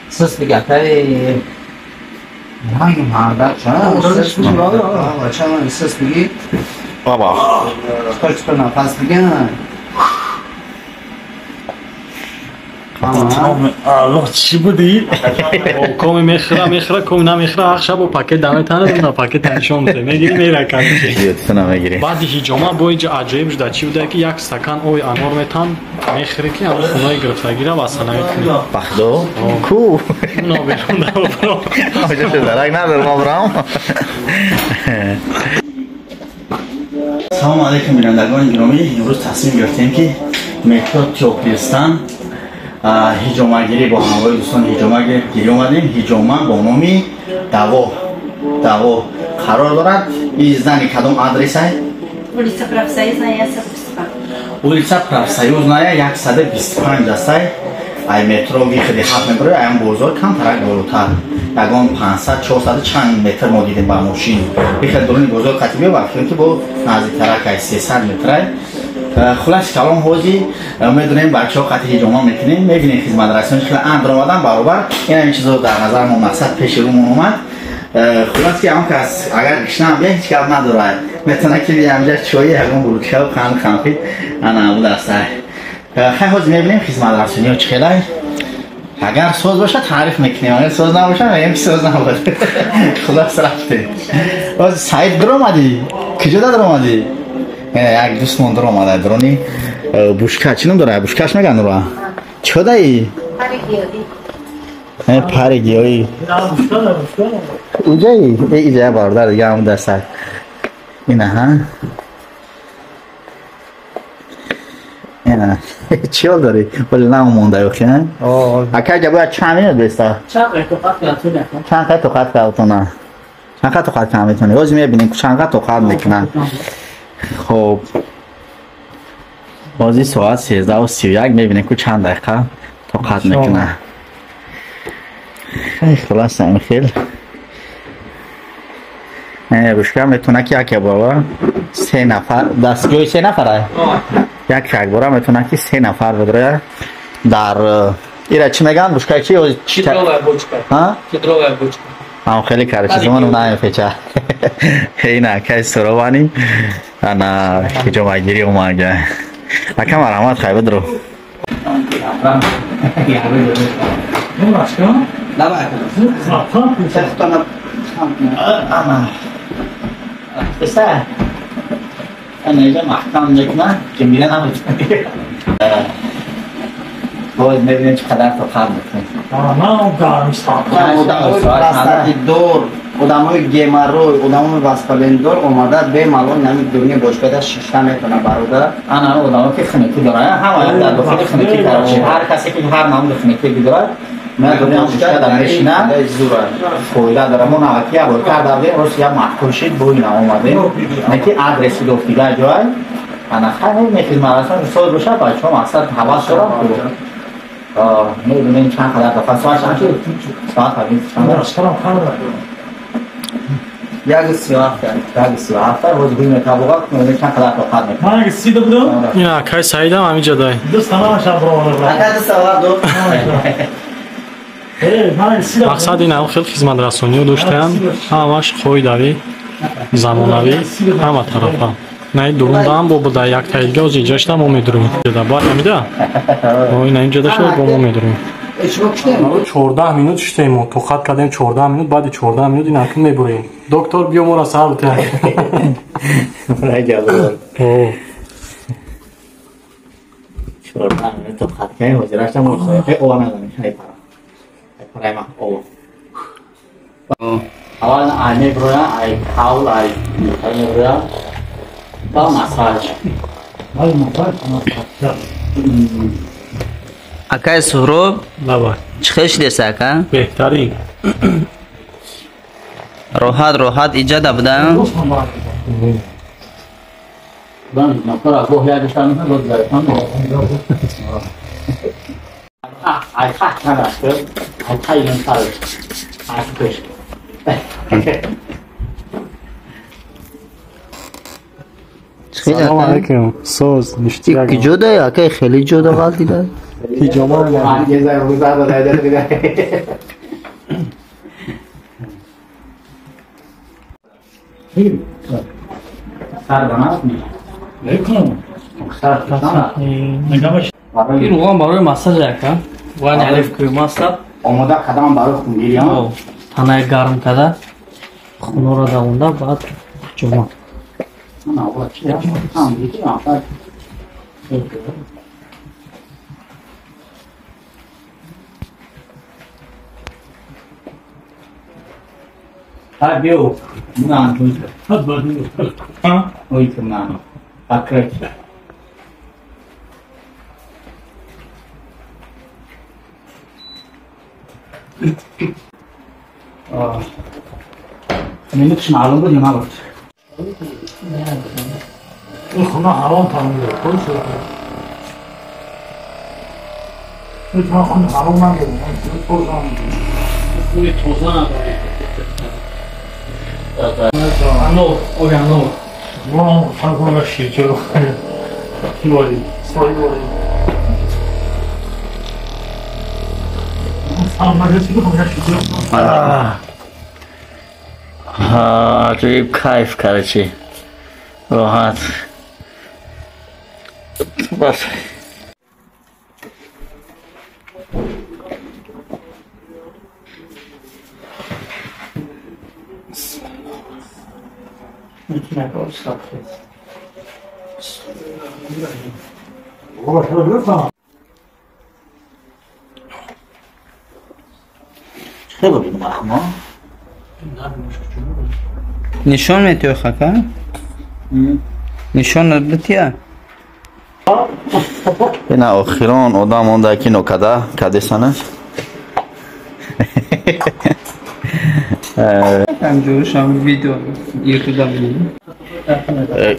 Сус бигя кай ранг мардак ча сус биги. Баба. Чикор чикор нафас бигя. Алло, чӣ будӣ? Коми мехӯра, мехӯра, коми намехӯра, ҳар шаб пакет даметана, на пакет нишон мете. Мегирӣ, мера кардӣ. Намегирӣ. Баъди ҳиҷома бо инҷа аҷоиб шуда, чӣ буда ки як стакан оби анор метан, мехӯрӣ ки ҳамон хунои гирифтагира васана мекунӣ. Бахдо? Ку? Уно берун даобро. Оҷа шуда, рак надорам обрам. Салом алейкум бинандагони гиромӣ. Имрӯз тасмим гирифтем ки метро Тёплистан ҳиҷомагирӣ бо ҳамроҳи дӯстон ҳиҷомагирӣ омадем. Ҳиҷома бо номи Даво. Даво қарор дорад. Ин зани кадом адресай? Улица Профсоюзная 125. Улица Профсоюзная 125 астай. Ай метро вихди 7 метр, ай ам бозор камтарак болотар. Ягон 500-400 чанд метр мо дидем ба мошин. Вихд дуруни бозор қатӣ биё, ба фикр ки бо наздиктарак ай 300 метрай. Хулас калом ҳози медонем бачаҳо қатъи ҳиҷома мекунем, мебинем хизматрасони хеле андр омадан баробар. Ин ҳамин чизо дар назар мо мақсад пеши рӯмон омад. Хулас ки ҳамон кас агар гишнаам бия ҳеҷ гап надорад, метавонад ки биямҷа чои ягон булучкаву қанду қанфит ана будастай. Хай ҳози мебинем хизматрасониҳо чӣ хелай. Агар соз бошад таъриф мекунем, агар соз набошад мегӯем ки соз набуд. Хулас рафтем. Ҳози Саид дуромадӣ? Куҷода дуромадӣ? Як дӯстмон дуромада дурони бушка. Чӣ ном дорад? Бушкаш мегӯянд ура? Чӣ даи? Пари гиёӣ. Уҷаи? Иҷа бародар дига ҳам дастак. Ина ҳа? Ина. Чӣ ҳол дорӣ? Вале намонда ёхи, ҳа? Ака ҷа бояд чанд минут беста? Чанд тоқат кардатона? Чанд тоқат кардатона? Чанд тоқат карда метавонӣ? Ҳозир мебинем чанд тоқат мекунанд. Хоб, бози соат 13:31 мебинем ку чанд дақиқа тоқат мекунад. Хулас ҳамин хел бушка метавонад ки як бора се нафар дастгоҳи се нафара як якбора метавонад ки се нафар бидрояд. Дар ира чӣ мегӯянд бушка чи? Кедровая бочка. Кедровая бочка. Ам хеле карчизмону намепеча. Ина кай суровани ана ҳиҷомагирӣ омага. Ака марҳамат, хай бидро. Ана иҷа маҳкам мекунад, ки мира наметавонӣ. Боз мебинем чӣ қадар тоқат мекунем. Дор, одамои геморрой, одамои воспалендор омада бемалол нами дуруни бошгоҳда шишта метавонад бародар. Ана одамо ки хунукӣ дорад, ҳама дар дохили хунукӣ короче, ҳар касе ки ҳар намуди хунукӣ бидорад, медонем бошгоҳ дар мешинад, фоида дорад. Мо наваки як бор карда будем, рост як маъқул шид, бо ина омадем. Не ки адреси гуфт дигар ҷой. Ана хай мехизматрасони соз бошад, бачаҳо мақсад ҳавас доранд ку. Мебинем чанд қадар тоқат. Соат чанд шуд? Соат ҳамин чанд? 1:37. 1:37. Ҳозир гӯй метабоға, мебинем чанд қадар тоқат мекунад. Ман 30 будам. Ина акай Саидам ҳамин ҷо дай. Ду сана шаб роварда. Ака ду сана ду. Мақсад ин ҳам хел хизматрасониҳо доштаанд, ҳамаш қоидавӣ, замонавӣ, ҳама тарафа. На дурундаам бо буда як таидга оз инҷа шуда мо медурем. Баъд ҳамида? О, ина инҷа шуда бо мо медурем. 14 минут шудаем мо, тоқат кардем 14 минут, баъди 14 минут ин акн мебурем. Доктор биё моро сар битя. О. 14 минут тоқат кардем, ҳозирашам мо ова надонем, ай пара. Ай пара ма ова. Аввал ай мебуроя, ай қавл, ай мебуроя. Ба массаж. Акай Суҳроб, Лаба. чӣ хел шудеса ака? Беҳтарин. Роҳат роҳат иҷада буда? Салом алейкум. Соз ништяк. Ҷода ака хеле ҷода ғалтида. Ҳиҷома ин руған барои массаж яка бояд алиф кӯ масса омода кардам барои хунгирӣ танаи гарм карда хунора давонда баъд ҳиҷома. Биё, открыть. Минуташ маълум буд ё набуд? Ин хона ҳаром тамом шуд. Ман хуни ҳаром надорам. Хуни тоза надорам. Анор, оби анор. Ман фарқона ширча. Вали, сой вали. Аҷоиб кайф короче. Роҳат. Бас. Нишон метиё хака? Нишон бития? Ина охирон одам онда ки нокада кадесанаш.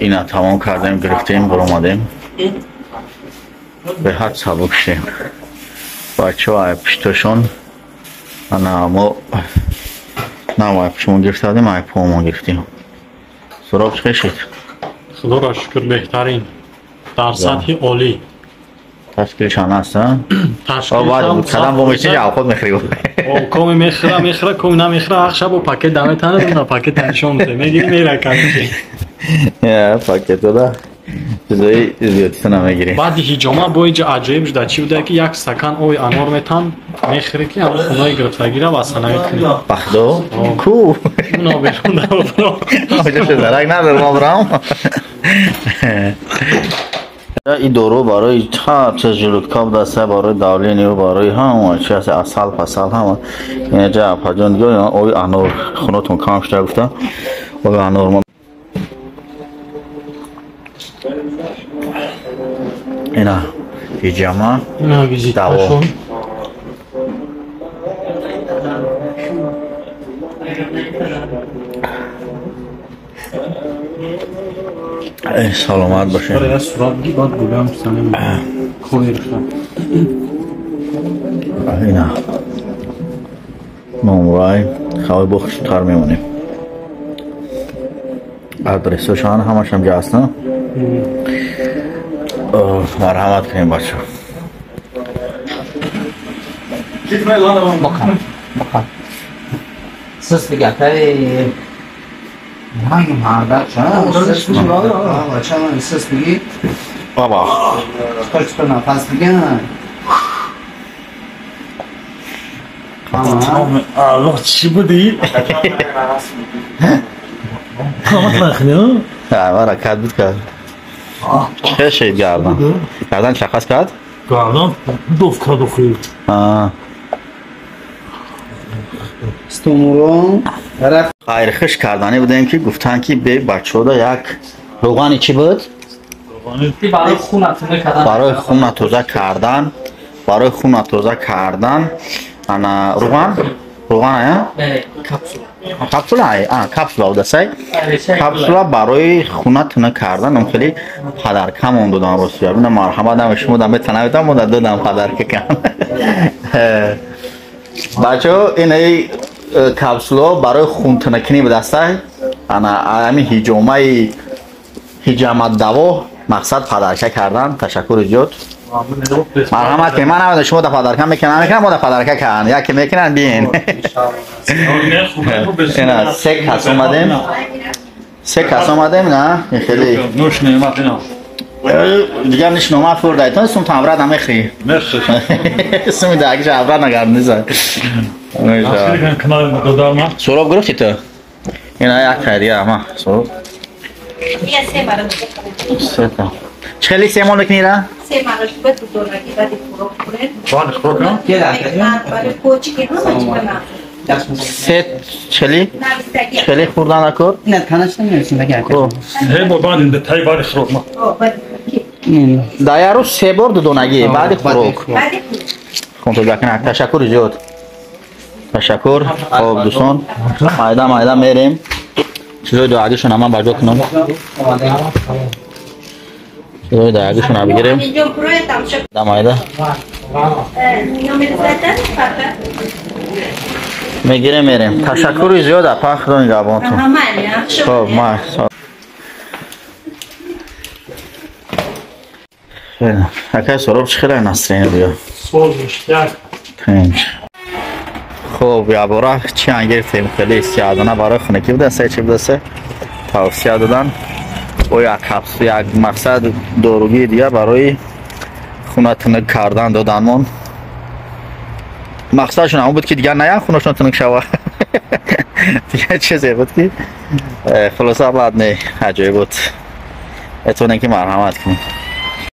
Ина тамом кардем, гирифтем, баромадем. Беҳад сабук шудем. Бачаҳо ай пуштошон ана мо на ай пуштмон гирифтадем, ай помон гирифтем. Суроб чӣ шуд? Худоро шукр, беҳтарин. Дар сатҳи олӣ. Ташкилшон аст, а? Ташкилшон. Кадам бо мешини авқот мехӯрӣ. Коми мехӯра, мехӯра, коми намехӯра, ҳар шаб бо пакет даметанад, на пакет нишон медиҳад. Мегирӣ мера кардӣ. Я пакет дода. Чизои зиёдиса намегирӣ. Баъди ҳиҷома бо иҷа аҷоиб шуда чӣ буда ки як стакан оби анор метан мехӯрӣ ки ҳамон хунои гирифтагиро васанавӣ кунӣ. Бахдо? Ку? Уно берун давро. Оҷа зарак надорам обрам. И дору барои ҳар чиз желудка будаст, барои давление, барои ҳама чи аст, асал пасал ҳама. Инаҷа апаҷон дига оби анор хунотон кам шуда гуфта. Оби анор мо ина ҳиҷама ина визиташон. Саломат бошед. Я сурат ги баъд гулям санем ковер шуда. Ина номрай хавай бо хушутар мемонем. Адресошон ҳамашам ҷа аст, на? Марҳамат кунем бачаҳо. Сис дига тари ранг мардак ча? Сис биги. Баба. Чиқар чиқар нафас биги. Аллоҳ чӣ буди? Ҳаракат буд кард. Чӣ шид гардан? Гардан чақас кард? Гардан дуф кард охир. Стомурон хайрхуш карданӣ будем ки гуфтанд ки бе бачаҳода як равғани чӣ буд? Барои хуна тоза кардан. Барои хуна тоза кардан, барои хуна тоза кардан. Ана равған? Равған ая? Не, капсула. Капсула ай? А, капсула будасай. Капсула барои хуна тона кардан, он хеле падаркамон додан ростия. Бина марҳамат ам шумо дам бетанавитам, мо додам падарка кам. Бачаҳо инаи капсула барои хунтонакунӣ будастай. Ана ҳамин ҳиҷомаи ҳиҷамат даво мақсад падарка кардан. Ташаккури зиёд. Марҳамат кунед. Ман намедонам шумо да падарка мекунанд, намекунанд, мо да падарка кан. Яке мекунанд биен. Ина се кас омадем. Се кас омадем, на? Ин хеле. Нӯш неъмат ина. Дигар нишнома фурдай. То сум тамрад намехри. Мехри. Суми дагиш абрад нагардни за. Суроб гирифти ту? Ина як хайрия ама суроб. Я се маротиба. Сета. Чхели се мол мекунира? Се маротиба дудонаги баъди хӯрок хӯред. Баъди хӯрок, барои почки ҳама чӣ ба Се чхели? Чхели хӯрдан накор? Не, конечно, не, Ко. Се бор баъди тай баъди хӯрок ма. Да як рӯз се бор дудонагӣ баъди хӯрок. Хунтуҷакна, ташаккур зиёд. Ташаккур. Хоб дӯстон, майда майда мерем. Чизои дуагишон ман ба ҷо кунам. Чизои дуагишон бигирем. Да майда. Мегирем мерем. Ташаккури зиёд апа, худо нигаҳбонтон. Хоб, ма. Акай Сороб чӣ хеле настроение биё? Пенҷ. Хоб, ябора чӣ ан гирифтем хеле истиядона барои хунакӣ буда, се чӣ буда, се тавсия додан. Бо як капсул, як мақсад доругии дигар барои хуна тунук кардан доданмон. Мақсадшон ҳамон буд ки дигар наян хунашон тунук шава. Дигар чизе буд ки хулоса баъд не, аҷоиб буд. Метавонем ки марҳамат кунем.